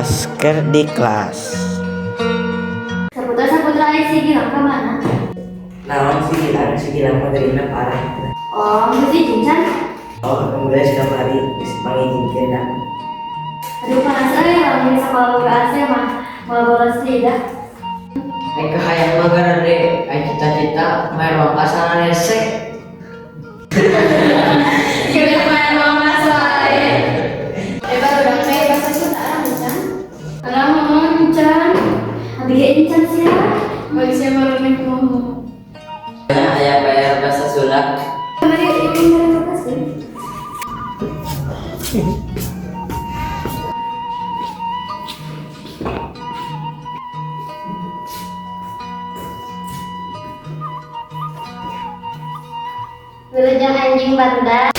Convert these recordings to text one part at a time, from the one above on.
Pas keur di kelas. Saputra, Saputra, ai si Gilang ka mana? Naon si Gilang, si Gilang mah gerina parah. Oh, geus izin can? Oh, geus kamari geus pangijinkeun da. Aduh, panas euy, lamun di sekolah boga AC mah moal bolos deui da. Ai kahayang mah garede, ai cita-cita main ruang angkasa rese. Kira main ruang angkasa wae. Eh, barudak teh bahasa Sunda arang can? Alah, ngomong can. Abi ge encan sia. Bagi sia mareuneh ngomong. Aya bayar bahasa Sunda. Mari ieu mere kasih. Wilujeng anjing banda.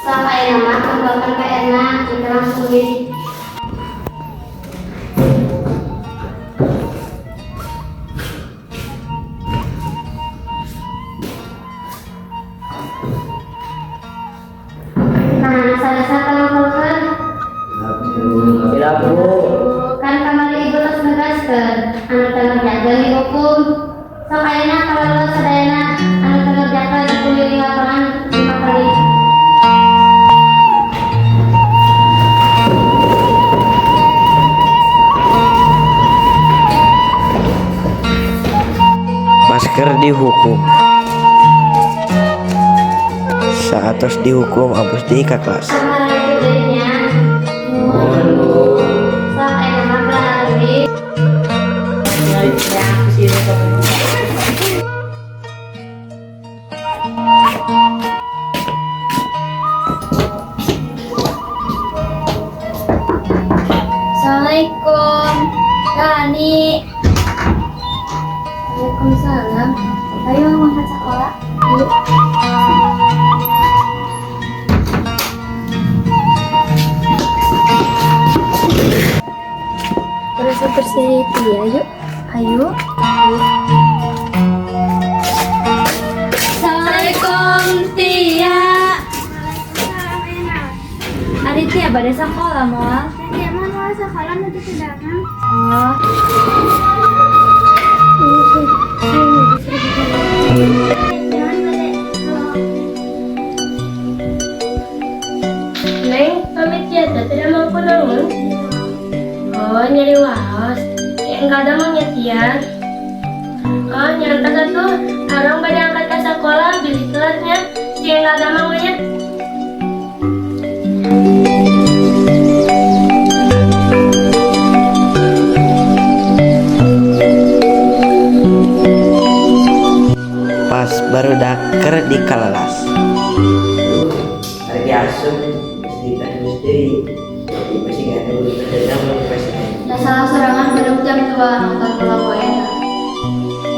Sok ayeuna mah tunggalkeun PR-na, kita langsung di. Nah, salah ngapalkeun. Tidak, Bu. Kan kamari ibu tos negaskeun, anu teu ngerjakeun dihukum. Sok ayeuna kalau sadayana anu teu ngerjakeun keliling lapangan 5 kali. Pas keur dihukum. Saatos dihukum abus deui ka kelas. Kamari itu deui nya. Sok ayeuna mah geura leuwih. Assalamualaikum, Rani. Waalaikumsalam. Ayo mangkat sekolah. Yuk. Bersih bersih itu ya, yuk. Ayo. Assalamualaikum, Tia. Ari Tia bade sekolah moal? Tia mah mau sekolah nanti datang. Oh. Jangan bade. Neng, pamit ya, teh tidak mau naon. Oh, nyeri waos. Yang kada mau nyetian. Oh, nyata satu. Arang pada angkat ke sekolah, bilih telatnya. Si yang kada mau nya. Pas barudak keur di kalelas. Ari asup geus ditanya deui. Masih nggak ada urusan dendam pasti. Da salah sorangan beduk jam 2 nonton bola poe.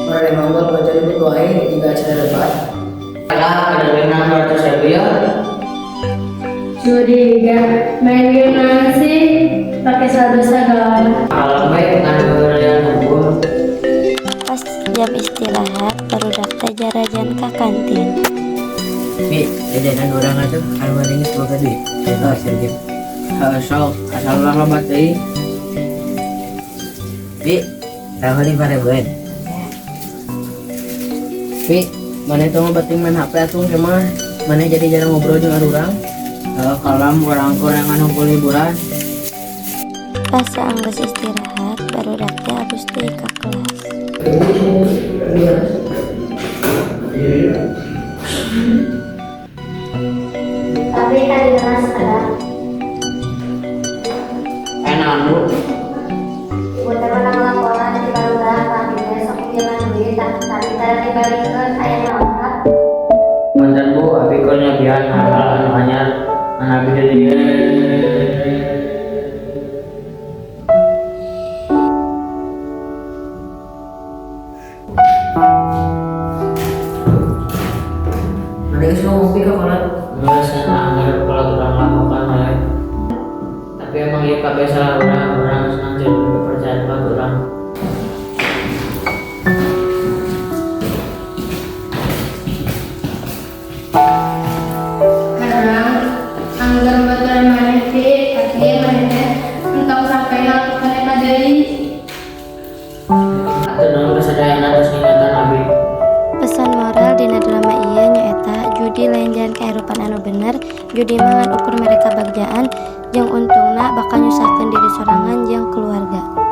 Orang yang nonton baca ribut wae jika acara debat. Alah, ada 600 ribu ya. Curiga, main game sih pakai saldo segala. Kalau baik dengan pemberian hukum. Pas jam istirahat, barudak teh jarajan ka kantin. Mi, jajanan urang atuh anu maneh geus boga duit. Ayo game. Heeh, sok, asal ulah loba teuing. Mi, tahu 5 ribuan. Pi, maneh tong penting main HP atuh mah. Maneh jadi jarang ngobrol jeung urang. Heeh, kalam urang kurangan hungkul hiburan. Pas saanggeus istirahat, barudak teh abus deui ka kelas. Tapi kan di kelas ada. Enak Bu. Ibu teh pernah ngelaporan di barudak tadi teh sok pinjaman duit tapi tara dibalikeun aya naon Pak? Punten Bu, abi keur nyobian hal-hal anu anyar ngan abi di dieu. Maneh geus ngomong ka kolot. Geus anggar kalau urang lakukan wae. Tapi emang ieu kabeh salah urang, urang geus ngancurkeun kepercayaan bag urang. Karang, anggar baturan Judi mah ngan ukur mere kabagjaan jeung untungna bakal nyusahkeun diri sorangan jeung keluarga.